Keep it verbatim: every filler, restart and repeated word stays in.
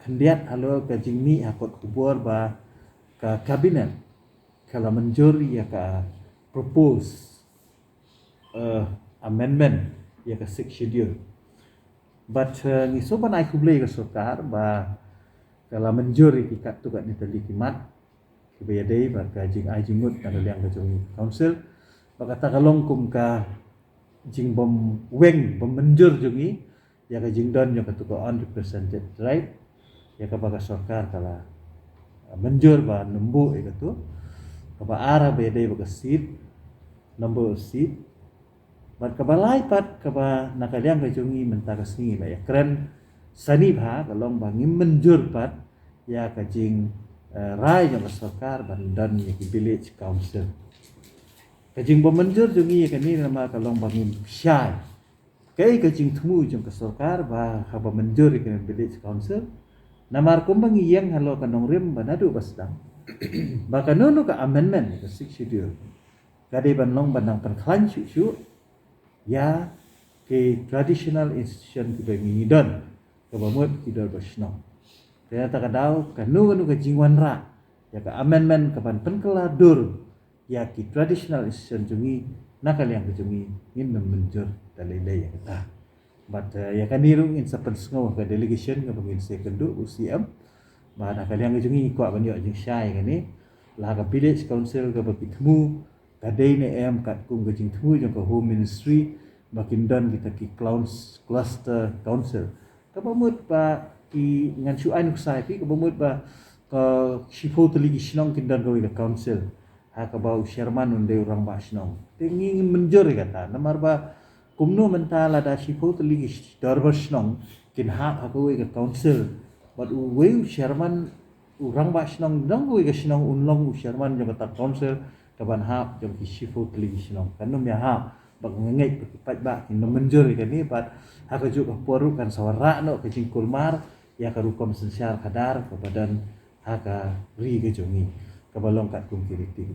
Khyndiat halor ka jingmih ha kot khubor ba ka cabinet ka la mynjur ïa ka propose, eh, amendment ïa ka Sixth Schedule. But, eh, ngi sngewbha ban ai khublei ka sorkar ba ka la mynjur ïa ki katto katne tylli ki mat kiba ïadei bad ka jingai jingmut na ka liang ka jong ngi ka council. Ba kata ka long kum ka jingbym weng bym mynjur jong ngi ïa ka jingdon jong katu ka unrepresented tribe, ïa kaba ka sorkar ka la mynjur ban ym buh ïa katu. Kaba ar ba ïadei bad ka seat, number of seat. Bad kaba lai pat kaba na ka liang ka jong ngi mynta ka sngi la ïakren sani bha ka long ba ngim mynjur pat ïa ka jing, eh, rai jong ka sorkar ban don ïa ki village council. Ka jingbym mynjur jong ngi ïa kane namar ka long ba ngim shai kaei ka jingthmu jong ka sorkar ba haba mynjur ïa ka village council. Namar kumba ngi ïeng halor ka nongrim ba naduh ba sdang ba kano kano ka amendment ïa ka Sixth Schedule ka dei ban long ban nang pynkhlaiñ shuh shuh ïa ki traditional institution kiba ngi don, kaba mut ki dorbar shnong. Te na kata ka daw kano kano ka jingwanrah ïa ka amendment ka ban pynkylla dur ïa ki traditional institution jong ngi na ka liang ka jong ngi, ngin ym mynjur da lei lei ïa kata. Bad, eh, ïa kane ruh ngin sa pynsngew ha ka delegation kaba ngin sa ïakynduh u C M. Bad na ka liang ka jong ngi ngi kwah ban ïoh jingshai ïa kane, la ka village council kaba ki thmu ka dei ne em katkum ka jingthmu jong ka Home Ministry ba kin don kita ki clowns cluster council. Kaba mut ba ki, ngan shu ai nuksa ïa phi, kaba mut ba ka shiphew tylli ki shnong kin don kawei ka council ha kaba u chairman un dei u rangbah shnong. Te ngi ngim mynjur ïa kata namar ba kumno mynta lada shiphew tylli ki dorbar shnong kin hap ha kawei ka council bad uwei u chairman, u rangbah shnong jong kawei ka shnong un long u chairman jong kata council kaban hap jong ki shiphew tylli ki shnong? Kan ym ïahap. Bad nga ngeit ba ki paidbah kin ym mynjur ïa kane bad ha kajuh ka por ruh kan sa wanrah noh ka jingkulmar ïa ka rukom synshar khadar kaba don ha ka ri ka jong ngi kaba long katkum ki riti ki